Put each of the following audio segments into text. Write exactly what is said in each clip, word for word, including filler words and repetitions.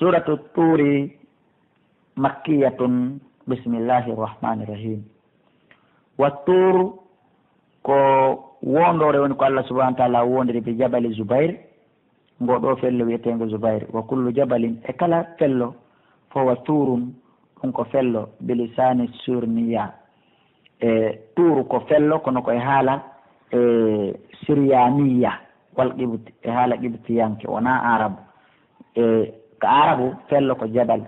Suratu Tuuri makkiyatun. Bismillahi rahmani rahim. Wa Tuur ko wondoore woni ko Allah subhanahu wa taala wondiri bi jabali Zubair. Ngo ɗo fello wiyeteengo Zubair. Wa kullu jabalin, e kala fello, fo wa tuurun, ɗum ko fello, bilisani surniya. E tuuru ko fello, kono ko e haala, e, siriyaniya, wal qibti, e haala qibtiyanke, wonaa aarabu. E, ka aarabu, fello ko jabal.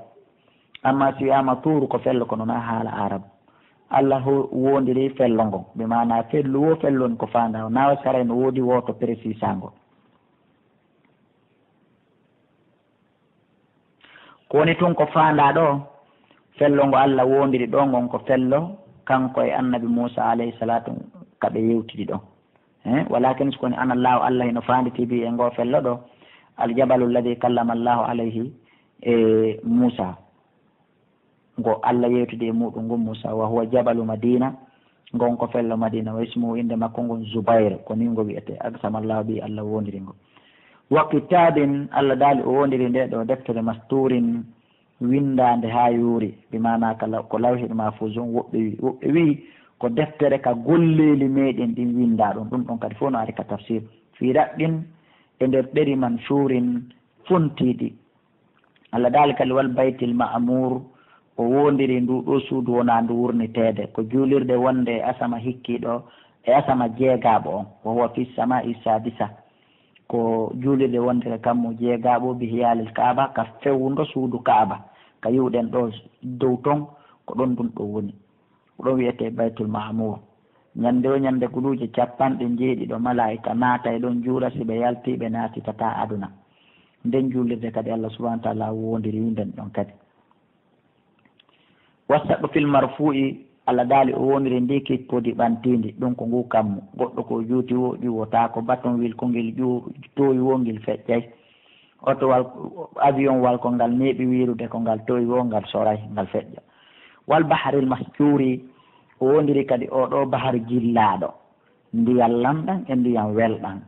Amma si wiyaama tuuru ko fello, kono na haala aarabu. Allah ho-, wondiri fello ngon. Bi maana fellu wo fello ni ko faanda. Na o saray no woodi wooto précisango. Ko woni tun ko faandaa ɗo, fello ngo Allah wondiri ɗo ngon ko fello, kanko e annabi Muusa alayhi salatu ka ɓe yewtidi ɗo. Eh, walakin so ko woni ana Allahu Allah hino faanditi bi e ngo fello ɗo, al jabalu alladhi kallama Allahu alayhi, e, Muusa. Ngo Allah yewtidi e muɗum ngun Muusa, wa huwa jabalu Madina, ngon ko fello Madina, wa ismuhu, innde makko ngon Zubair, ko ni ngo wi'ete, aqsama Allahu bi, Allah wondiri ngo. Wa kitabin, Allah daali o wondiri nde ɗo deftere masturin, winndaande haa yoori, bi maana ka law-, ko lawhil mahfuzun, woɓɓe wi-, woɓɓe wi'i ko deftere ka golleeli meɗen ɗin winndaa ɗum, ɗum ɗon kadi fof no ari ka tafsir. Fii raqqin, e nder ɗeri manshurin, fontiiɗi. Allah daali kadi, wal baytil ma'mur, o wondiri ndu ɗo suudu wonaa ndu wurniteede, ko juulirde wonde e asama hikkiiɗo, e asama jeegaaɓo on, wa huwa fis sama'i sadisa, ko juulirde wonde ka kammu jeegaaɓo, bi hiyalil Kaaba, ka fewndo suudu Kaaba, ka yi'uɗen ɗo dow ton, ko ɗon ndun ɗo woni. Ko ɗon wi'etee Baytul Ma'mur. Ñande o ñande guluuje capanɗe njeeɗiɗo malaa'ika naatay ɗon juula, si ɓe yalti ɓe naatitataa aduna. Nden juulirde kadi Allah subhanahu wa taala wondiri nden ɗon kadi. Wasaɗo fil marfu'i, Allah daali o wondiri ndi kippodi ɓantiindi, ɗum ko ngu kammu. Goɗɗo ko juuti wo, ƴuwotaako, baton wil ko ngel ƴuwo, toowi wo ngel feƴƴay. Otowal, avion wal ko ngal neeɓi wiirude, ko ngal toowi wo ngal soray, ngal feƴƴa. Wal baharil masjuri, o wondiri kadi oo ɗoo bahar jillaaɗo. Ndiyam lanɗam e ndiyam welɗam,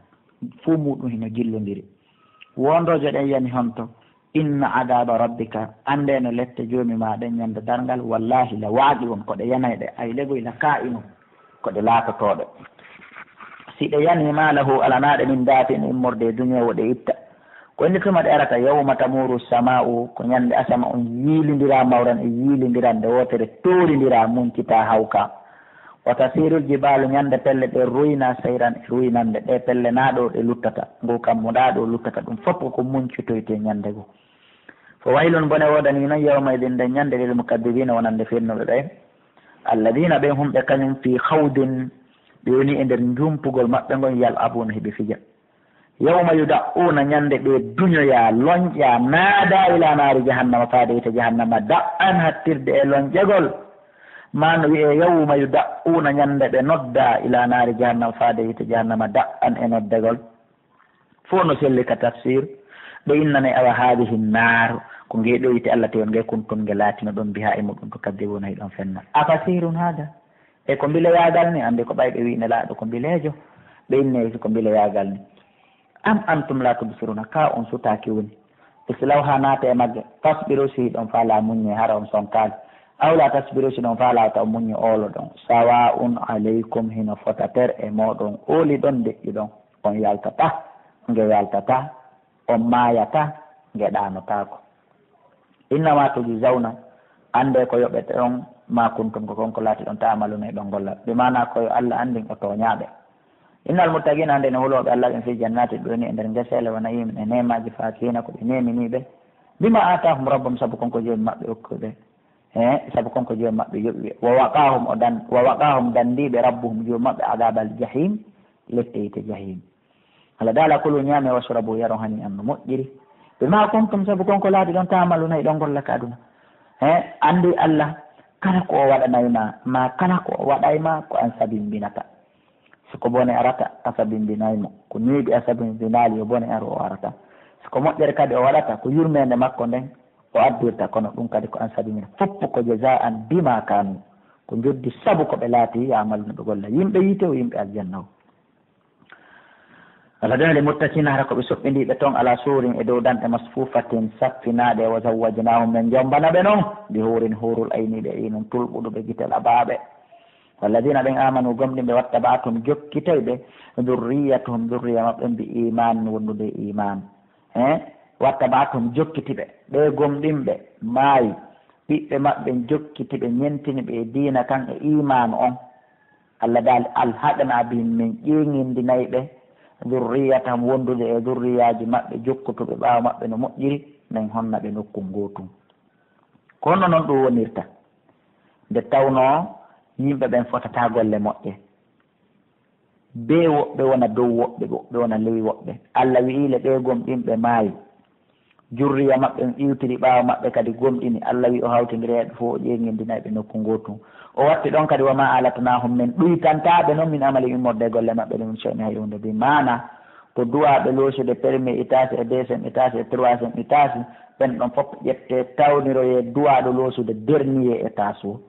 fuu muuɗum hino jillondiri. Wondoojo ɗen yani honto? Inna adaba rabbika, annde no lette Joomi maa ɗen ñande darngal, wallahi la waaqi'un, ko ɗe yanayɗe, ay legoy la kaa'imun, ko ɗe laatotooɗe. Si ɗe yanii ma lahu, alanaa ɗe min daafi'in immorde e duñe wo ɗe itta. Ko ende tuma ɗe arata? Yawma tamuru sama'u, ko ñande asama on yiilindiraa mawran e yiilindiraa nde wootere, toorindiraa muncitaa hawka. Wa tasirul jibaalu, ñande pelle ɗe ruyna, sayran e ruynande, ɗe pelle naa ɗo ɗe luttata, ngu kammu ɗaa ɗo luttata, ɗum fof ko ko muncitoyte ñande goo. Fa waylun, bone woodanii non, yawma idin, nden ñande, lil mukaddibiina, wonande fennuɓe ɓe. Alladina, ɓen humɓe kañum, fii khawdin, ɓe woni e nder njumpugol maɓɓe ngon, yal'abuuna, hiɓe fija. Yawma yuda'uuna, ñande ɓe duñoyaa, lonƴaa, naadaa ilaa naari jahannama, faade yiite jahannama, da'an, hattirde e lonƴegol. Maa no wi'ee yawma yuda'uuna, ñande ɓe noddaa, ilaa naari jahannama, faade yiite jahannama, da'an, e noddegol. Fof no selli ka tafsir. Ɓe innanee awa haadihi naar, ko ngee ɗoo yiite Allah tewon ngee, kuntum, nge laatino ɗon, bihaa, e muɗum, tukaddibuuna, hiɗon fenna. Afasirun haada? E ko mbileyaagal ni? Annde ko ɓay ɓe wi'i Nelaaɗo ko mbileejo, ɓe innee ko mbileyaagal ni. Am antum laa tubsiruna, kaa on sutaaki woni? Islawhaa, naatee e magge, fasbiru, si hiɗon faalaa, muññee, hara on sonkaali. Aw laa tasbiru, si hiɗon faalaa, wata on muññee, ooloɗon. Sawaa'un alaykum, hino fota ter e mooɗon, ooliɗon, deƴƴuɗon. On yaltataa, nge yaltataa, on maayataa, nge ɗaanotaako. Innama tujzawna, annde ko yoɓete on, ma kuntum, ko kon ko laatiɗon, ta'maluna, hiɗon golla. Bi maana ko yo Allah anndin o tooñaaɓe. Innal muttaqiina, annde no hulooɓe Allah ɓen, fii jannati, ɓe woni e nder geseele, wa na'iimin, e neemaaji, faakihiina, ko ɓe neeminiiɓe, bima aataahum rabbuhum, sabu kon ko Joomi maɓɓe okki ɓe. He, sabu kon ko Joomi maɓɓe yoɓi ɓe. Wa waqaahum, o dan-, wa waqaahum, danndiiɓe, rabbuhum, Joomi maɓɓe, adaabal jahiim, lette yiite jahiim. Allah daala, kulu, ñaamee, washrabu, yaron, hanii'an, no moƴƴiri. Bima kuntum, sabu kon ko laatiɗon, ta'maluuna, hiɗon golla ka aduna. He, anndi Allah, kala ko o waɗanay ma, maa kala ko o waɗay ma, ko an sabimbinata. Si ko bone arata, a sabimbinay mo. Ko neeɓi a sabimbinaali, yo bone aru o arata. Si ko moƴƴere kadi o waɗata, ko yurmeende makko nden o addirta, kono ɗum kadi ko an sabimbina. Fof ko jazaan bima kaanu, ko njoddi sabu ko ɓe laati, ya'maluuna, ɓe golla. Yimɓe yiite o, yimɓe aljanna o. Alladina, lil muttaqina, hara ko ɓe soɓɓindiiɓe toon, ala sururin, e dow danɗe, masfufatin, saffinaaɗe, wa zawwajnahum, min jombana ɓe noon, bi hurin, hurul ayni, ɓe inun tulɓuɗuɓe gite laɓaaɓe. Walladina, ɓen, amanu, gomɗimɓe, wattaba'athum, jokkitay ɓe, dhurriyatuhum, dhurriya maɓɓe, bi iman, wondude e iman. He, wattaba'athum, jokkiti ɓe, ɓe gomɗimɓe, maayi, ɓiɓɓe maɓɓe jokkiti ɓe, ñentini ɓe e diina kan e iman on. Allah daali, alhaqna bihim, min ƴeeŋindinay ɓe, dhurriyatahum, wondude e dhurriyaaji maɓɓe, jokkutuɓe ɓaawo maɓɓe no moƴƴiri, min honna ɓe nokku ngootun. Ko honno non ɗum wonirta? Nde tawnoo yimɓe ɓen fotataa golle moƴƴe. Bee woɓɓe wona dow woɓɓe, woɓɓe wona ley woɓɓe. Allah wi'i le ɓee gomɗinɓe maayi. Jurriya maɓɓe on iwtiri ɓaawo maɓɓe kadi gomɗini. Allah wi'i o hawtindiri e ɓe fof, o ƴeeŋindinay ɓe nokku ngootun. O watti ɗon kadi, wa ma alatnahum, min ɗuytantaa ɓe non, min amali immorde e golle maɓɓe ɗum, min shay'in hay huunde. Bi maana, ko duwaaɓe loosude premier étage e deuxième étage e troisième étage, ɓen ɗon fof ƴettee tawniroyee duwaaɗo loosude dernier étage o.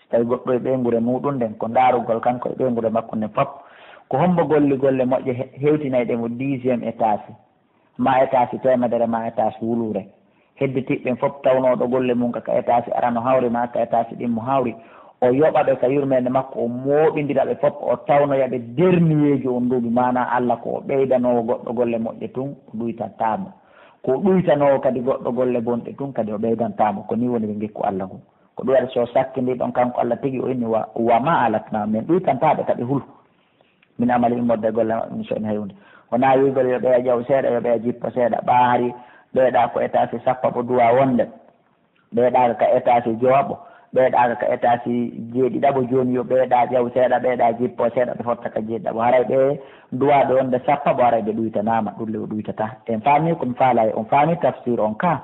Si tawi goɗɗo e ɓeynguure muuɗum nden, ko ndaarugol kanko e ɓeynguure makko nden fof, ko hombo golli golle moƴƴe he-, hewtinayɗe mo dixième étage, ma étage teemedere, ma étage wuluure. Hedditiiɓe ɓen fof tawnooɗo golle mum ka, ka étage arano hawri, ma ka étage ɗimmo hawri, o yoɓa ɓe ka yurmeende makko, o mooɓindira ɓe fof, o tawnoya ɓe dernier jo on duuɓi, maanaa Alla ko o ɓeydanoowo goɗɗo golle moƴƴe tun, o ɗuytantaa mo. Ko o ɗuytanoowo kadi goɗɗo golle bonɗe tun, kadi o ɓeydantaa mo. Ko nii woni ɓe ngikku Alla ngun. Ko ɗum waɗi so sakkindii ɗon kanko Alla tigi, o inni, wa, wa ma alatnahum, min ɗuytantaa ɓe ka ɓe hulu. Min amali immorde e golle maɓɓe, min shay'in hay huunde. Wonaa wi'ugol yo ɓeya ƴaw seeɗa, yo ɓeya jippo seeɗa. Ɓaa hari ɓeyɗa ko étage sappaɓo duwa wonde, ɓeyɗaaka ka étage jowaɓo, ɓeyɗaaka ka étage jeeɗiɗaɓo, jooni yo ɓeyɗa ƴaw seeɗa, ɓeyɗa jippo seeɗa, ɓe fotta ka jeeɗiɗaɓo. Haray ɓe duwaaɓe wonde sappaɓo, haray ɓe ɗuytanaama, ɗum le o ɗuytataa. En faami ko mi faalaa, on faami tafsir on ka.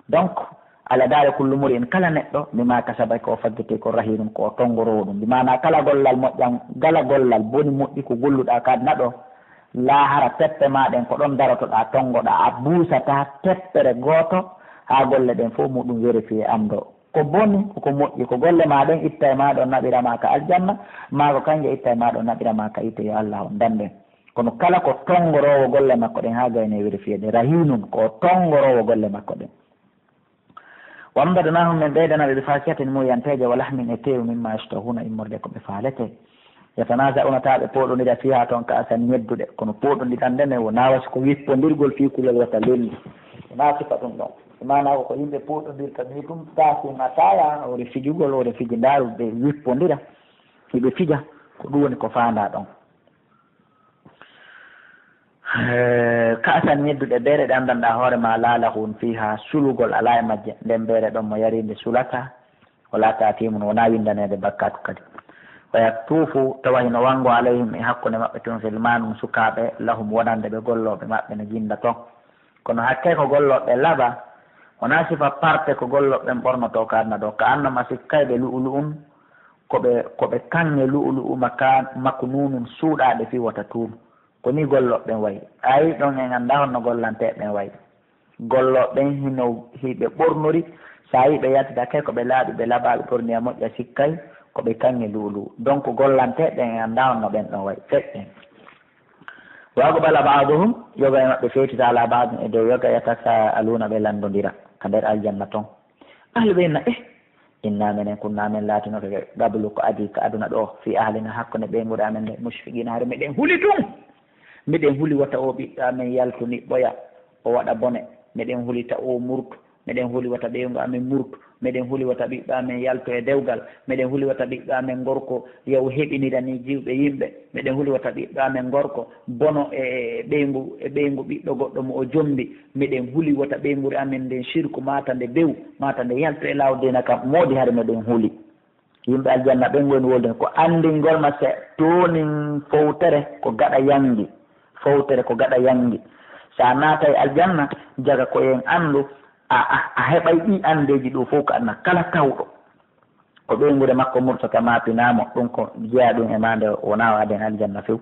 Donc, Alla daali, kullu mri'in, kala neɗɗo, bima kasaba, ko o faggiti ko, rahinun, ko o tongoroowo ɗum. Bi maana kala gollal moƴƴan, kala gollal boni moƴƴi ko golluɗaa ka aduna ɗo, laahara teppe maa ɗen ko ɗon darotoɗaa, tongoɗaa, a buusataa teppere gooto haa golle ɗen fof muɗum vérifier anndoo. Ko boni, ko ko moƴƴi, ko golle maa ɗen itta e maa ɗon naɓira maa ka aljanna, maa ko kanje itta e maa ɗon naɓira maa ka yiite, yo Alla on dannden. Kono kala ko tongoroowo golle makko ɗen haa gayne vérifier ɗe, rahinun, ko o tongoroowo golle makko ɗen. Wa amdadnahum, min ɓeydana ɓe, bi fakihatin, muuyanteeje, wa lahmin, e teewu, mimma yashtahuna, immorde ko ɓe faalete. Yatanaza'una, taa ɓe pooɗondira, fiha, toon, ka'san, ñedduɗe. Kono pooɗondiral nden wonaa wa si ko wippondirgol fii kulol wata lelni. Wonaa sifa ɗum ɗon. Maanaa ko, ko yimɓe pooɗondirta nii ɗum, taasin ataaya, hoore fijugol, hoore fijindaaru, ɓe wippondira, hiɓe fija. Ko ɗum woni ko faandaa ɗon. Eh, ka'san, ñedduɗe beere ɗe anndanɗaa hoore maa, laa lahwun fiihaa, sulugol alaa e majje. Nden beere ɗon mo yari nde sulataa, walaa ta'tiimun, wonaa winndaneede bakkaatu kadi. Wa yatuufu, tawa hino wanngo, alayhim, e hakkunde maɓɓe tun, ghilmaanun, sukaaɓe, lahum, wonande ɓe gollooɓe maɓɓe no jinnda ton. Kono hakkee ko gollooɓe laaɓa, wonaa sifa parte ko gollooɓe ɓen ɓornotoo ka aduna ɗoo, ka annama sikkay ɓe lu'ulu'un, ko ɓe, ko ɓe kaŋŋe lu'ulu'u maka-, maknuunun, suuɗaaɗe fii wota tuunu. Ko nii gollooɓe ɓen wayi. A yi'i ɗon en anndaa honno gollantee ɓen wayi. Gollooɓe ɓen hino, hiɓe ɓornori, so a yi'i ɓe yaltidake ko ɓe laaɓi, ɓe laaɓaaɓe, ɓorni a moƴƴa sikkay, ko ɓe kaŋŋe lu'ulu'u. Donc gollantee ɓen en anndaa honno ɓen ɗon wayi. Feƴƴen. Wa aqbala ba'duhum, yoga e maɓɓe feewtita, ala ba'din, e dow yoga, yatasaaluuna, ɓe lanndondira ka nder aljanna ton. Ahlu ɓe inna, eh, inna menen kunna, men laatinoke qablu ko adii ka aduna ɗoo, fii ahlinaa, hakkunde ɓeynguure amen nde, mushfiqiina, hari meɗen huli tun. Meɗen huli wata oo ɓiɗɗo amen yaltu niɓɓoya, o waɗa bone. Meɗen huli ta oo murtu. Meɗen huli wata ɓeyngu amen murtu. Meɗen huli wata ɓiɗɗo amen yaltu e dewgal. Meɗen huli wata ɓiɗɗo amen gorko yahu heɓinira nii jiwɓe yimɓe. Meɗen huli wata ɓiɗɗo amen gorko bono e, e ɓeyngu, e ɓeyngu ɓiɗɗo goɗɗo mo o jombi. Meɗen huli wata ɓeynguure amen nden sirku mata nde bew, mata nde yaltu e laawol diina kan moodi, hari meɗen huli. Yimɓe aljanna ɓen woni wolde ko anndingol ma se toonin fowtere ko gaɗa yanngi. Fowtere ko gaɗa yanngi. So a naatay aljanna, jaga ko en anndu, a, a, a heɓay ɗii anndeeji ɗoo fof ko aduna kala tawɗo. Ko ɓeynguure makko murtata, maapinaa mo, ɗum ko jeyaa ɗum e maa nde wonaa o aden aljanna few.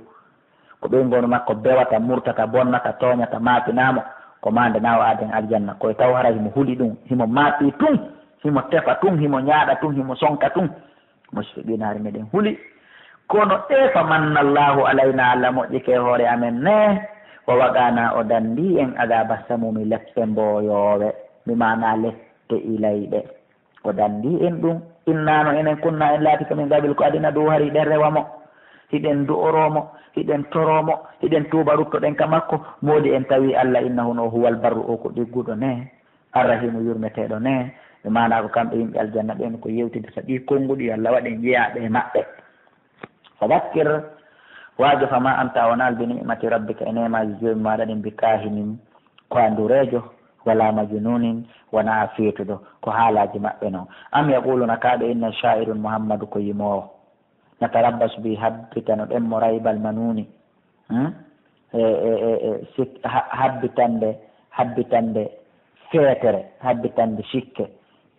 Ko ɓeynguure makko bewata, murtata, bonnata, tooñata, maapinaa mo, ko maa nde naa o aden aljanna. Koye taw hara himo huli ɗum, himo maapi tun, himo tefa tun, himo ñaaɗa tun, himo sonka tun. Mushfiqiina, hari meɗen huli. Kono e fa manna Allahu alayna, Allah moƴƴike e hoore amen ne, wa waqana, o dandi en adaba samumi, lepte mboyoowe, mi maana lette ilayɗe. O dandi en ɗum. Innano enen kunna en laati ko min gabil ko adina dow hari hiɗen rewa mo, hiɗen du'oro mo, hiɗen toro mo, hiɗen tuuba ruttoɗen ka makko. Moodi en tawi Allah, innahu no huwal barru, o ko ɗigguɗo ne, arrahimu yurmeteɗo ne. E maana ko kamɓe yimɓe aljanna ɓen ko yewtidata ɗi konnguɗi, Allah waɗen jeyaaɓe e maɓɓe. Fadakkir, waajo fa ma anta a wonal bi ni'mati rabbika, e neemaaji joomi maaɗa ɗin, bi kaahinin, ko a ndureejo, wala majnunin, wona a feetuɗo. Ko haalaaji maɓɓe non. Am yaquluna, kaa ɓe inna sha'irun, Muhammadu ko yimoowo. Natarabbasu bi, habbitano ɗen mo raybal manuuni. Hmm? E, e, e, e, sik-, ha-, habbitande, habbitande feetere, habbitande sikke.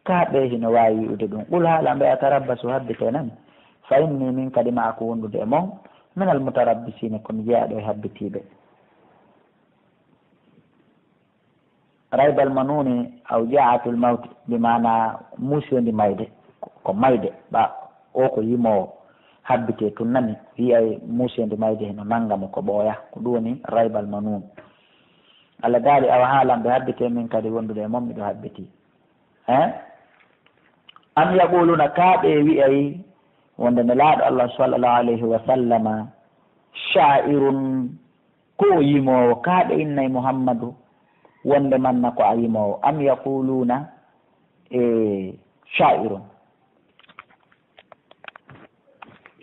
Kaa ɓe hino waawi wi'ude ɗum. Qul, haala ɓe, atarabbasu, habbite nan. Fa inni, min kadi ma ko wondude e mon, minal mutarabbisina, ko mi jeyaaɗo e habbitiiɓe. Raybal manuuni, aw ja'atul mawti, bi maana muusendi mayde, ko, ko mayde, ɓa o ko yimoowo, habbite tun nani, wi'ay muusendi mayde hino nanga mo ko ɓooya, ko ɗum woni raybal manuun. Allah daali, awa haalan ɓe habbite, min kadi wondude e mon miɗo habbiti. Eh? Am yaquluna, kaa ɓe wi'ay wonde Nelaaɗo Allah sallallahu alayhi wa sallama, sha'irun, ko o yimoowo, kaa ɓe innay Muhammadu wonde manna ko a yimoowo. Am yaquluna, e, sha'irun.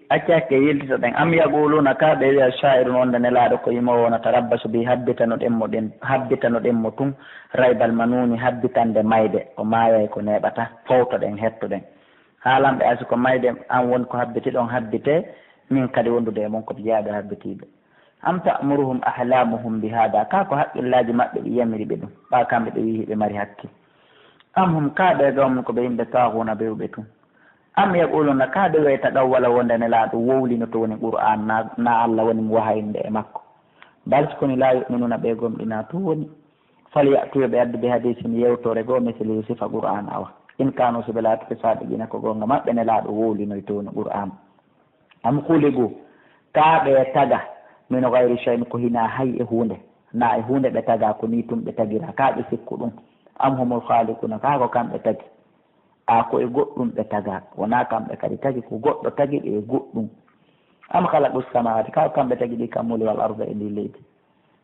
Acca hakke yiltitoɗen. Am yaquluna, kaa ɓe wi'a sha'irun, wonde Nelaaɗo ko yimoowo, natarabbasu bi, habbitanoɗen mo ɗen, habbitanoɗen mo tun, raybal manuuni, habbitande mayde, o maayay ko neeɓata, fowtoɗen, hettoɗen. Haalan ɓe, asi ko mayde an woni ko habbitiɗon, habbite, min kadi wondude e mon ko mi jeyaaɗo e habbitiiɓe. Am ta'muruhum ahlamuhum bi hada, kaa ko haqqillaaji maɓɓe ɗi yamiri ɓe ɗum, ɓa kamɓe ɓe wi'i ɓe mari hakke. Am hum, kaa ɓe gawmum ko ɓe yimɓe taahuuna bewɓe tun. Am yaquluna, kaa ɓe wi'ay taqawwala, wonde Nelaaɗo wowlinoto woni Qur'aan, na, na Allah woni mo wahayinde e makko. Bal, si koni, laa yu'minuna, ɓe gomɗinaa tun woni. Falya'tu, yo ɓe addu, bi hadiisin, yewtoore goo, mislihi, sifa Qur'aan awa. In kaanu, si ɓe laatike, saadiqiina, ko goonga maɓɓe, Nelaaɗo wowlinoyto woni Qur'aan. Am khuliqu, kaa ɓe taga, min ghayri shay'in, ko hinaa hay e huunde. Na e huunde ɓe taga, ko nii tun ɓe tagira, kaa ɓe sikku ɗum. Am humul khaliquna, kaa ko kamɓe tagi. A ko e goɗɗum ɓe taga, wonaa kamɓe kadi tagi, ko goɗɗo tagi ɓe e goɗɗum. Am khalaqu samawati, kaa ko kamɓe tagi ɗi kammuuli, wal arda, e ndi leydi.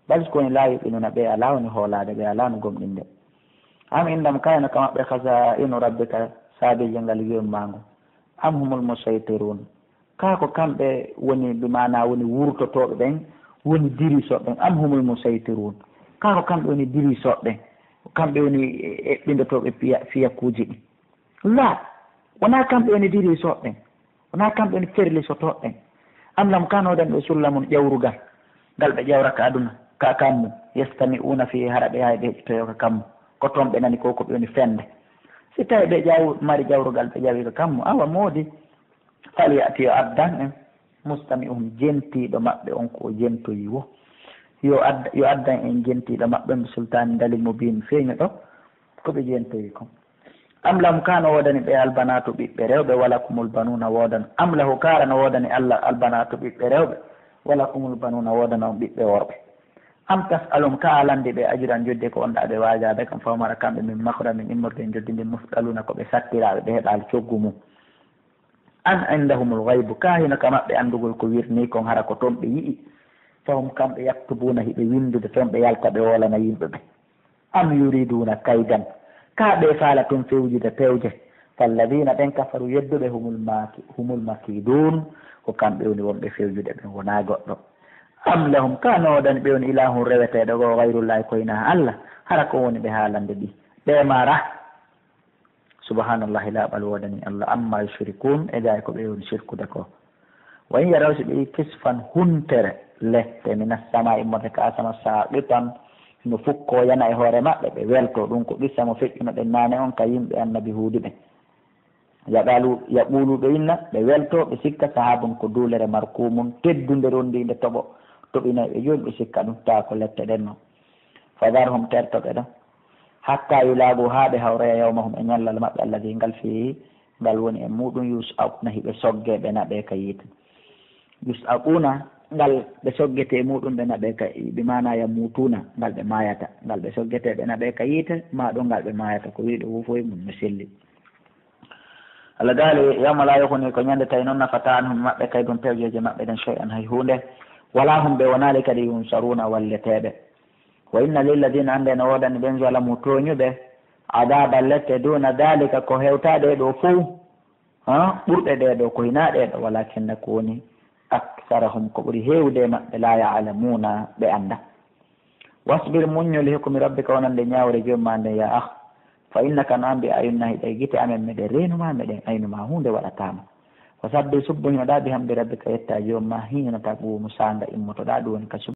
Bal, si koni, laa yuqinuna, ɓe alaa woni hoolaade, ɓe alaa no gomɗinde. Am indahum, kaa hino ka maɓɓe, khaza'inu rabbika, saabeeji ngal yurmaango. Am humul musaytirun, kaa ko kamɓe woni, bi maana woni wurtotooɓe ɓen, woni dirisooɓe ɓen. Am humul musaytirun, kaa ko kamɓe woni dirisooɓe ɓen, ko kamɓe woni eɓɓindotooɓe fiya-, fiyakuuji ɗi. Laa, wonaa kamɓe woni dirisooɓe ɓen, wonaa kamɓe woni ferlisotooɓe ɓen. Am lahum, kaa no woodani ɓe sullamun, ƴawrugal, ngal ɓe ƴawra ka aduna, ka kammu, yastami'una fihi, hara ɓe yahay ɓe heɗitoyoo ka kammu, ko toon ɓe nani ko, ko ɓe woni fende. Si tawi ɓe ƴaw-, mari ƴawrugal, ɓe ƴawi ka kammu, awa moodi, falya'ti, yo addan en, mustami'uhum, jentiiɗo maɓɓe on ko o jentoyi wo. Yo add-, yo addan en jentiiɗo maɓɓe, bi sultaanin, dalil, mubiin, feeñuɗo, ko ɓe jentoyi kon. Am lahum, kaa no woodani ɓe, albanaatu, ɓiɓɓe rewɓe, walakumul banuuna, woodan. Am lahu, kaa hara no woodani Allah, albanaatu, ɓiɓɓe rewɓe, walakumul banuuna, woodana on ɓiɓɓe worɓe. Am tas'aluhum, kaa a landi ɓe, ajran, jodde ko on ɗa ɓe waajaade kam, fahum, hara kamɓe, min maghramin, immorde e joddi ndin, musqaluuna, ko ɓe sattiraaɓe, ɓe heɓaali coggu mum. Am indahumul ghaybu, kaa hino ka maɓɓe anndugol ko wirnii kon, hara ko ton ɓe yi'i? Fahum, kamɓe, yaktubuuna, hiɓe winndude ton, ɓe yalta ɓe woolana yimɓe ɓe. Am yuriduuna kaydan, kaa ɓe faala tun fewjude pewje? Falladiina, ɓen kafaru, yedduɓe, humul maaki-, humul makiiduun, ko kamɓe woni wonɓe fewjude ɓen, wonaa goɗɗo. Am lahum, kaa no woodani ɓe woni ilaahun reweteeɗo goo, ghayrullaahi, ko hinaa Allah? Hara ko woni ɓe haalande ɗi? Ɓe mara. Subhaanallahi, laaɓal woodanii Allah, amma yushrikuun, e gaa e ko ɓe woni sirkude ko. Wa in yaraw, si ɓe yii, kisfan, huntere lette, mina samaa'i, immorde ka asama, saaqitan, no fukkoo yana e hoore maɓɓe, ɓe weltoo. Ɗum ko qissa mo feƴƴunoɗen naane on ka yimɓe Annabi Huudi ɓen. Yaqalu-, yaquulu, ɓe inna, ɓe weltoo, ɓe sikka, sahaabun, ko duulere, markuumun, teddunde, ronndiinde toɓo, toɓinay ɓe jooni, ɓe sikka ɗum, taa ko lette ɗen non. Fadharhum, terto ɓe ɗon. Hattaa yulaagu, haa ɓe hawroya, yawmahum, e ñallal maɓɓe, alladhi, ngal, fiihi, ngal woni e muuɗum, yus'auna, hiɓe soggee, ɓe naɓee ka yiite. Yus'aquuna, ngal ɓe soggete e muuɗum, ɓe naɓe ka, bi maana yamuutuuna, ngal ɓe maayata, ngal ɓe soggete, ɓe naɓe ka yiite, maa ɗum ngal ɓe maayata, ko wi'i ɗo fof fof e mum no selli. Allah daali, "Yawma laa yughni", ko ñande tawi noon nafata anhum maɓɓe kay ɗum pewjeeje maɓɓe ɗen shay'an hay huunde, walaa hum ɓe wonaali kadi yunsaruuna walleteeɓe. Wa inna lilladiina, annde no woodani ɓen zalamu tooñuɓe, adaaba lette duuna daalika ko hewtaa ɗee ɗoo fow, ha ɓurɗe ɗee ɗoo ko hinaa ɗee ɗoo, walaakinna ko woni aksarahum ko ɓuri heewde e maɓɓe laa ya'lamuuna ɓe annda. Wasbir, muññu, li hukmi rabbika, wonande ñaawre joom maa nden, yaa akh. Fa innaka, no an, bi a'yuninaa, hiɗa e gite amen, meɗen reenu maa, meɗen aynu maa, huunde waɗataa ma. Wa sabbih, subbo hinoɗaa, bi hamdi rabbika, yetta joom maa, hiina taquumu, saanga immotoɗaa, ɗum woni ka subbo.